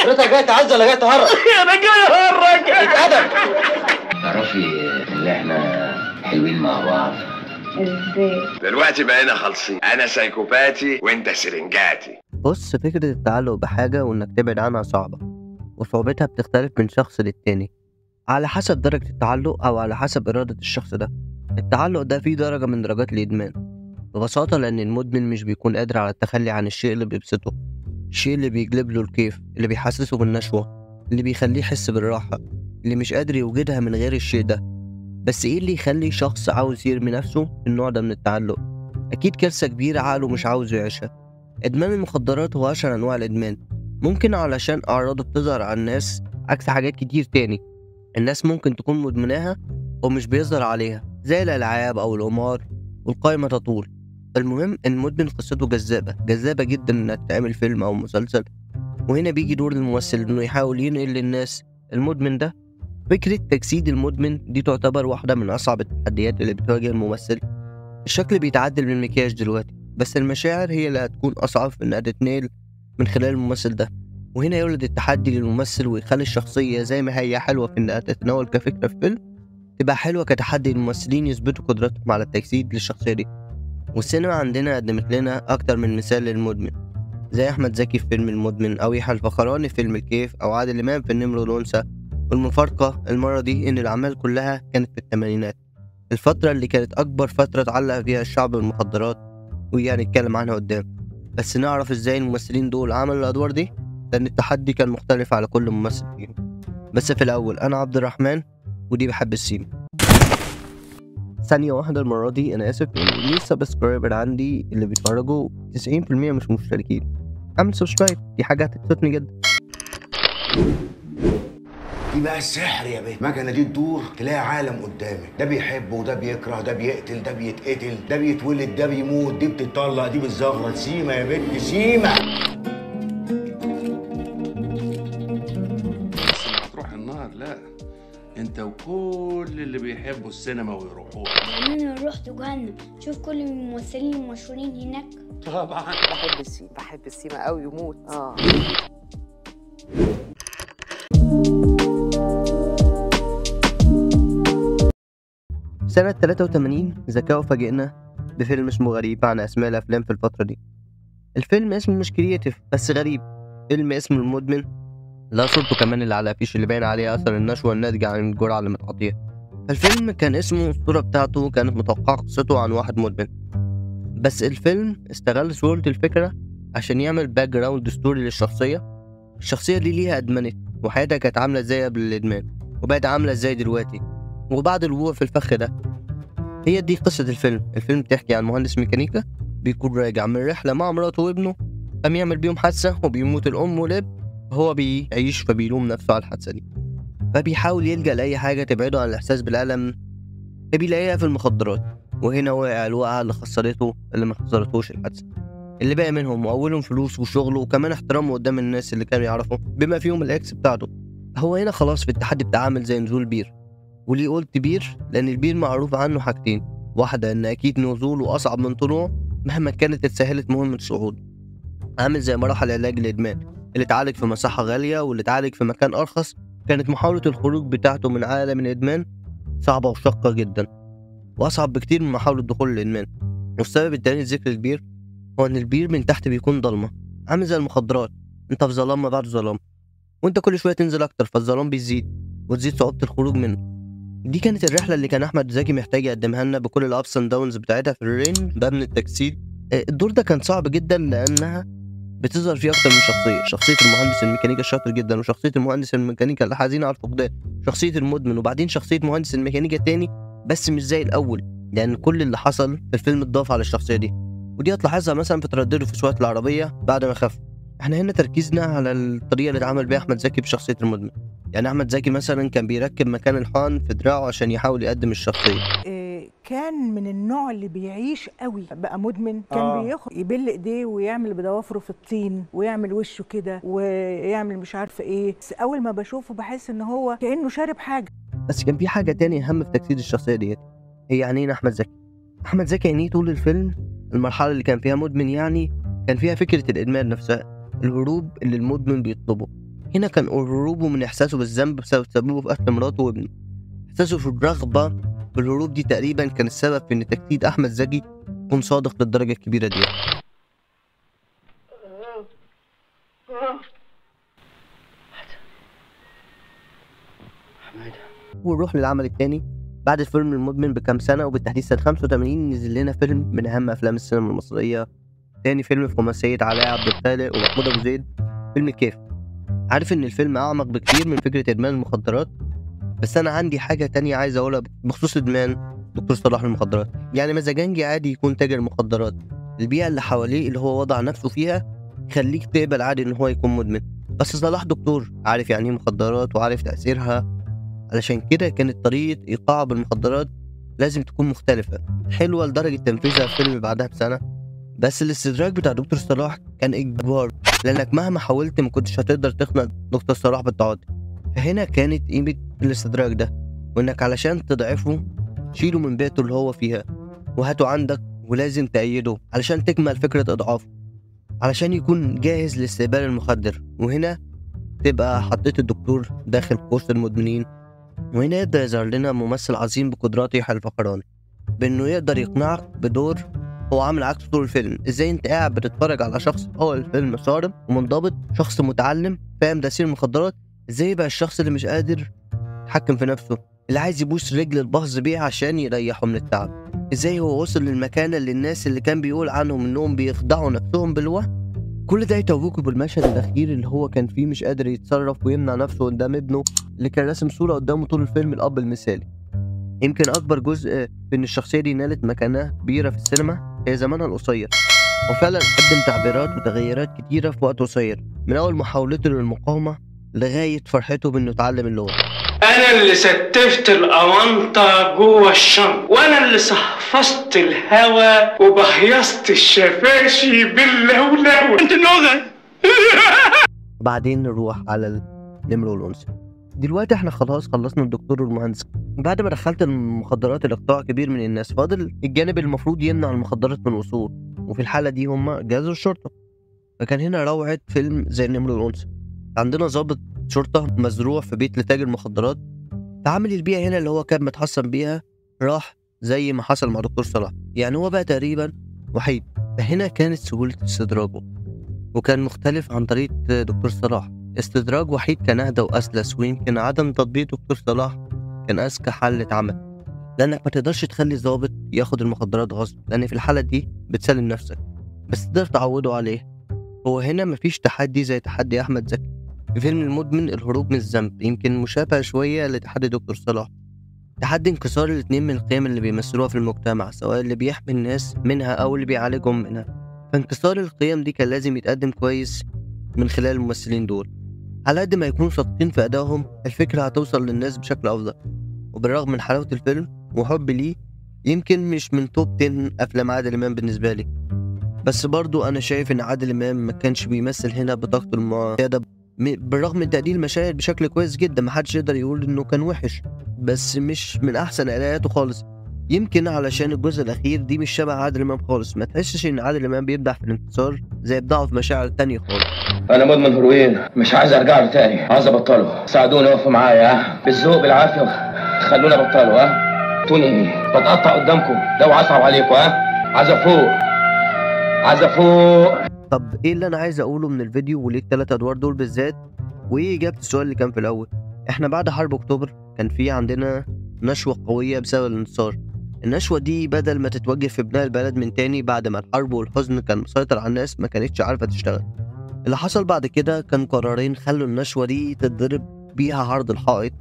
حضرتك جاي تعز ولا جاي تهرج؟ انا جاي اهرج. اتأدب. تعرفي ان احنا حلوين مع بعض ازاي؟ دلوقتي بقينا خالصين، انا سايكوباتي وانت سرنجاتي. بص، فكرة التعلق بحاجة وانك تبعد عنها صعبة، وصعوبتها بتختلف من شخص للتاني على حسب درجة التعلق او على حسب ارادة الشخص ده. التعلق ده فيه درجة من درجات الادمان ببساطة، لان المدمن مش بيكون قادر على التخلي عن الشيء اللي بيبسطه، الشيء اللي بيجلب له الكيف، اللي بيحسسه بالنشوة، اللي بيخليه يحس بالراحة، اللي مش قادر يوجدها من غير الشيء ده. بس ايه اللي يخلي شخص عاوز يرمي نفسه في النوع ده من التعلق؟ اكيد كارثة كبيرة عقله مش عاوز يعيشها. ادمان المخدرات هو اشهر انواع الادمان، ممكن علشان اعراضه بتظهر على الناس عكس حاجات كتير تاني الناس ممكن تكون مدمناها ومش بيظهر عليها، زي الالعاب او القمار، والقائمة تطول. المهم ان المدمن قصته جذابة جذابة جدا انها تتعمل فيلم او مسلسل، وهنا بيجي دور الممثل انه يحاول ينقل للناس المدمن ده. فكرة تجسيد المدمن دي تعتبر واحدة من أصعب التحديات اللي بتواجه الممثل. الشكل بيتعدل بالمكياج دلوقتي، بس المشاعر هي اللي هتكون أصعب في إنها تتنقل من خلال الممثل ده. وهنا يولد التحدي للممثل ويخلي الشخصية زي ما هي حلوة في إنها تتناول كفكرة في فيلم، تبقى حلوة كتحدي للممثلين يثبتوا قدرتهم على التجسيد للشخصية دي. والسينما عندنا قدمت لنا أكتر من مثال للمدمن، زي أحمد زكي في فيلم المدمن، أو يحيى الفخراني في فيلم الكيف، أو عادل إمام في النمر والأنثى. والمفارقة المرة دي إن الأعمال كلها كانت في الثمانينات، الفترة اللي كانت أكبر فترة اتعلق فيها الشعب بالمخدرات، ودي هنتكلم عنها قدام. بس نعرف إزاي الممثلين دول عملوا الأدوار دي، لأن التحدي كان مختلف على كل ممثل فيهم. بس في الأول، أنا عبد الرحمن ودي بحب السيما. ثانية واحدة، المرة دي أنا آسف، ليه ال subscriber عندي اللي بيتفرجوا 90% مش مشتركين؟ أعمل subscribe، دي حاجة هتبسطني جدا. دي بقى السحر يا بيه، المكنه دي تدور تلاقي عالم قدامك، ده بيحب وده بيكره، ده بيقتل ده بيتقتل، ده بيتولد ده بيموت، دي بتتطلق دي بتزغرط. سيما يا بنت سيما. بس هتروح النار؟ لا، انت وكل اللي بيحبوا السينما ويروحوها. انا رحت جهنم، شوف كل الممثلين المشهورين هناك. طبعا بحب السيما، بحب السيما قوي وموت. سنة 83 ذكاء فاجئنا بفيلم اسمه غريب عن أسماء الأفلام في الفترة دي. الفيلم اسمه مش creative بس غريب، فيلم اسمه المدمن، لا صورته كمان اللي على الأفيش اللي باين عليها أثر النشوة الناتجة عن الجرعة اللي متعاطيها. فالفيلم كان اسمه، الصورة بتاعته كانت متوقعة قصته عن واحد مدمن، بس الفيلم استغل صورة الفكرة عشان يعمل background story للشخصية. الشخصية دي ليها أدمنت، وحياتها كانت عاملة ازاي قبل الإدمان، وبقت عاملة ازاي دلوقتي وبعد الوقوع في الفخ ده. هي دي قصة الفيلم. الفيلم بتحكي عن مهندس ميكانيكا بيكون راجع من رحلة مع مراته وابنه، قام يعمل بيهم حادثة وبيموت الأم والاب، هو بيعيش فبيلوم نفسه على الحادثة دي، فبيحاول يلجأ لأي حاجة تبعده عن الإحساس بالألم، فبيلاقيها في المخدرات. وهنا وقع الوقعة اللي خسرته، اللي ما خسرتهوش الحادثة، اللي باقي منهم وأولهم فلوس وشغله وكمان احترامه قدام الناس اللي كانوا يعرفه بما فيهم ال ex بتاعته. هو هنا خلاص في التحدي بتاع عامل زي نزول بير. وليه قلت بير؟ لأن البير معروف عنه حاجتين، واحدة إن أكيد نزوله أصعب من طلوعه مهما كانت اتسهلت مهمة صعوده، عامل زي مراحل علاج الإدمان، اللي اتعالج في مساحة غالية واللي اتعالج في مكان أرخص. كانت محاولة الخروج بتاعته من عالم الإدمان صعبة وشاقة جدا، وأصعب بكتير من محاولة دخول الإدمان. والسبب التاني لذكر البير هو إن البير من تحت بيكون ضلمة، عامل زي المخدرات، أنت في ظلام ما بعد ظلام، وأنت كل شوية تنزل أكتر فالظلام بيزيد وتزيد صعوبة الخروج منه. دي كانت الرحلة اللي كان أحمد زكي محتاج يقدمها لنا بكل ال ups and downs بتاعتها في ال range ده من التجسيد. الدور ده كان صعب جدا لأنها بتظهر فيه أكتر من شخصية، شخصية المهندس الميكانيكا الشاطر جدا، وشخصية المهندس الميكانيكا الحزين على الفقدان، شخصية المدمن، وبعدين شخصية مهندس الميكانيكا تاني بس مش زي الأول، لأن كل اللي حصل في الفيلم اتضاف على الشخصية دي. ودي هتلاحظها مثلا في تردده في سواقة العربية بعد ما خف. احنا هنا تركيزنا على الطريقة اللي اتعامل بيها أحمد زكي بشخصية المدمن. يعني أحمد زكي مثلا كان بيركب مكان الحقن في دراعه عشان يحاول يقدم الشخصية. كان من النوع اللي بيعيش قوي، بقى مدمن، كان بيخرج يبل ايديه ويعمل بضوافره في الطين ويعمل وشه كده ويعمل مش عارفه ايه، بس اول ما بشوفه بحس ان هو كانه شارب حاجة. بس كان في حاجة تانية اهم في تجسيد الشخصية ديت، هي عينين احمد زكي. احمد زكي عينيه طول الفيلم، المرحلة اللي كان فيها مدمن يعني، كان فيها فكرة الادمان نفسها، الهروب اللي المدمن بيطلبه، هنا كان هروبه من إحساسه بالذنب بسبب تسببه في قتل مراته وابنه. إحساسه في الرغبة بالهروب دي تقريبا كان السبب في إن تجسيد أحمد زكي يكون صادق للدرجة الكبيرة دي. ونروح للعمل الثاني بعد فيلم المدمن بكام سنة، وبالتحديد سنة 85 نزل لنا فيلم من أهم أفلام السينما المصرية، تاني فيلم في خماسية علاء عبد الخالق ومحمود أبو زيد، فيلم الكيف. عارف إن الفيلم أعمق بكتير من فكرة إدمان المخدرات، بس أنا عندي حاجة تانية عايز أقولها بخصوص إدمان دكتور صلاح للمخدرات. يعني مزاجنجي عادي يكون تاجر مخدرات، البيئة اللي حواليه اللي هو وضع نفسه فيها خليك تقبل عادي إن هو يكون مدمن. بس صلاح دكتور عارف يعني إيه مخدرات وعارف تأثيرها، علشان كده كانت طريقة إيقاعه بالمخدرات لازم تكون مختلفة حلوة لدرجة تنفيذها في فيلم بعدها بسنة. بس الاستدراك بتاع دكتور صلاح كان إجبار، لأنك مهما حاولت ما كنتش هتقدر تقنع دكتور صلاح بالتعاطي. فهنا كانت قيمة الاستدراك ده، وإنك علشان تضعفه شيله من بيئته اللي هو فيها وهاته عندك، ولازم تأيده علشان تكمل فكرة إضعافه، علشان يكون جاهز لاستقبال المخدر. وهنا تبقى حطيت الدكتور داخل قوس المدمنين. وهنا يبدأ يظهر لنا ممثل عظيم بقدراته يحيى الفخراني، بأنه يقدر يقنعك بدور هو عامل عكسه طول الفيلم. ازاي انت قاعد بتتفرج على شخص في اول الفيلم صارم ومنضبط، شخص متعلم فاهم تأثير المخدرات، ازاي بقى الشخص اللي مش قادر يتحكم في نفسه، اللي عايز يبوس رجل البهز بيه عشان يريحه من التعب، ازاي هو وصل للمكانة اللي الناس اللي كان بيقول عنهم انهم بيخدعوا نفسهم بالوهم. كل ده يتوجه بالمشهد الاخير اللي هو كان فيه مش قادر يتصرف ويمنع نفسه قدام ابنه اللي كان راسم صورة قدامه طول الفيلم، الاب المثالي. يمكن اكبر جزء في ان الشخصية دي نالت مكانة كبيرة في السينما هي زمانها القصير، وفعلا قدم تعبيرات وتغيرات كتيرة في وقت قصير، من اول محاولته للمقاومة لغاية فرحته بانه اتعلم اللغة. انا اللي ستفت الاونطه جوه الشنطة، وانا اللي صحفصت الهوا وبهيصت الشفاشي باللولو. انت اللغة. بعدين نروح على النمر والانثى. دلوقتي احنا خلاص خلصنا الدكتور والمهندس. بعد ما دخلت المخدرات الاقطاع كبير من الناس، فاضل الجانب المفروض يمنع المخدرات من الوصول، وفي الحالة دي هما جهاز الشرطة. فكان هنا روعه فيلم زي النمر والانثى. عندنا ضابط شرطة مزروع في بيت لتاجر مخدرات، فعامل البيئة هنا اللي هو كان متحصن بيها راح زي ما حصل مع دكتور صلاح، يعني هو بقى تقريبا وحيد. فهنا كانت سهولة استدراجه، وكان مختلف عن طريقة دكتور صلاح. استدراج وحيد كان أهدى وأسلس، ويمكن عدم تطبيق دكتور صلاح كان أذكى حل اتعمل، لأنك ما تقدرش تخلي الضابط ياخد المخدرات غصب، لأن في الحالة دي بتسلم نفسك، بس تقدر تعوده عليه. هو هنا مفيش تحدي زي تحدي أحمد زكي في فيلم المدمن الهروب من الذنب، يمكن مشابه شوية لتحدي دكتور صلاح، تحدي انكسار الاتنين من القيم اللي بيمثلوها في المجتمع، سواء اللي بيحمي الناس منها أو اللي بيعالجهم منها. فانكسار القيم دي كان لازم يتقدم كويس من خلال الممثلين دول، على قد ما يكونوا صادقين في أدائهم الفكرة هتوصل للناس بشكل أفضل. وبالرغم من حلاوة الفيلم وحبي ليه، يمكن مش من توب 10 أفلام عادل إمام بالنسبة لي، بس برضو أنا شايف إن عادل إمام ما كانش بيمثل هنا بطاقته المعتادة، بالرغم من تقديم المشاهد بشكل كويس جدا، محدش يقدر يقول انه كان وحش، بس مش من احسن اداءاته خالص. يمكن علشان الجزء الاخير دي مش شبه عادل امام خالص، ما تحسش ان عادل امام بيبدع في الانتصار زي ابداعه في مشاعر تانية خالص. انا مدمن هيروين، مش عايز ارجع له تاني، عايز ابطله، ساعدوني وقفوا معايا بالذوق بالعافية، خلوني ابطله. توني بتقطع قدامكم لو عصعب عليكم، عايز افوق، عايز افوق. طب ايه اللي انا عايز اقوله من الفيديو، وليه الثلاث ادوار دول بالذات، وايه اجابه السؤال اللي كان في الاول؟ احنا بعد حرب اكتوبر كان في عندنا نشوه قوية بسبب الانتصار. النشوة دي بدل ما تتوجه في بناء البلد من تاني بعد ما الحرب والحزن كان مسيطر على الناس، ما كانتش عارفه تشتغل. اللي حصل بعد كده كان قرارين خلوا النشوة دي تتضرب بيها عرض الحائط.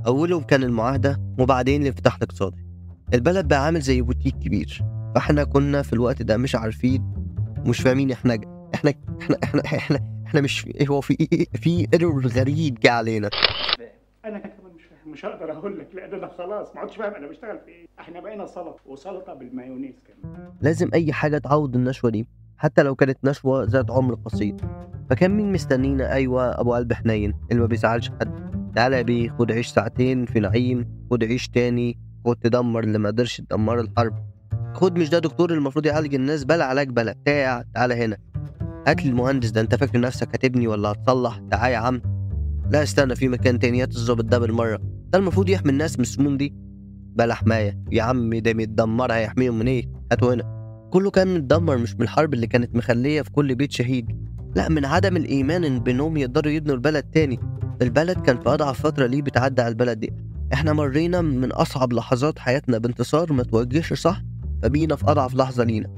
اولهم كان المعاهدة، وبعدين الانفتاح الاقتصادي. البلد بقى عامل زي بوتيك كبير، فاحنا كنا في الوقت ده مش عارفين ومش فاهمين احنا احنا احنا احنا احنا, احنا مش هو في error غريب جه علينا. انا كمان مش فاهم، مش هقدر اقول لك لان انا خلاص ما عدتش فاهم انا بشتغل في ايه. احنا بقينا سلطة، وسلطة بالمايونيز كمان. لازم اي حاجة تعوض النشوة دي، حتى لو كانت نشوه ذات عمر قصير. فكان مين مستنينا؟ ايوه، ابو قلب حنين اللي ما بيزعلش حد. تعالى يا بيه، خد عيش ساعتين في نعيم، خد عيش تاني، خد تدمر اللي ما قدرش تدمر الحرب، خد مش ده دكتور المفروض يعالج الناس، بلا علاج بلا بتاع، تعالى هنا هات لي المهندس ده، انت فاكر نفسك هتبني ولا هتصلح؟ تعالى يا عم. لا استنى، في مكان تاني، هات الظابط ده بالمرة، ده المفروض يحمي الناس من السموم دي. بلا حماية يا عم، ده متدمر، هيحميهم من ايه؟ هاتوا هنا. كله كان متدمر، مش من الحرب اللي كانت مخليه في كل بيت شهيد، لا من عدم الايمان ان بانهم يقدروا يبنوا البلد تاني. البلد كان في اضعف فترة ليه بتعدي على البلد دي. احنا مرينا من اصعب لحظات حياتنا بانتصار ما توجهش صح، فبينا في اضعف لحظة لينا.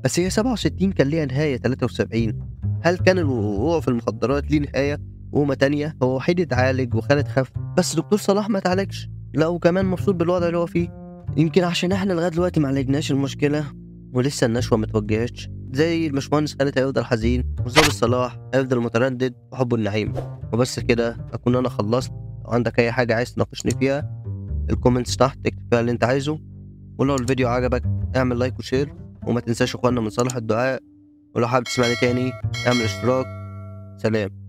بس هي 67 كان ليها نهاية 73. هل كان الوقوع في المخدرات ليه نهاية؟ وما تانية، هو وحيد اتعالج وخالد خف، بس دكتور صلاح ما اتعالجش، لا وكمان مبسوط بالوضع اللي هو فيه. يمكن عشان احنا لغاية دلوقتي ما عالجناش المشكلة ولسه النشوة ما اتوجهتش. زي الباشمهندس خالد هيفضل حزين، وظابط صلاح هيفضل متردد وحبه النعيم. وبس كده اكون انا خلصت. لو عندك اي حاجة عايز تناقشني فيها ال comments تحت اكتب فيها اللي انت عايزه. ولو الفيديو عجبك اعمل like و share، وما تنساش اخواننا من صالح الدعاء. ولو حابب تسمعني تاني اعمل اشتراك. سلام.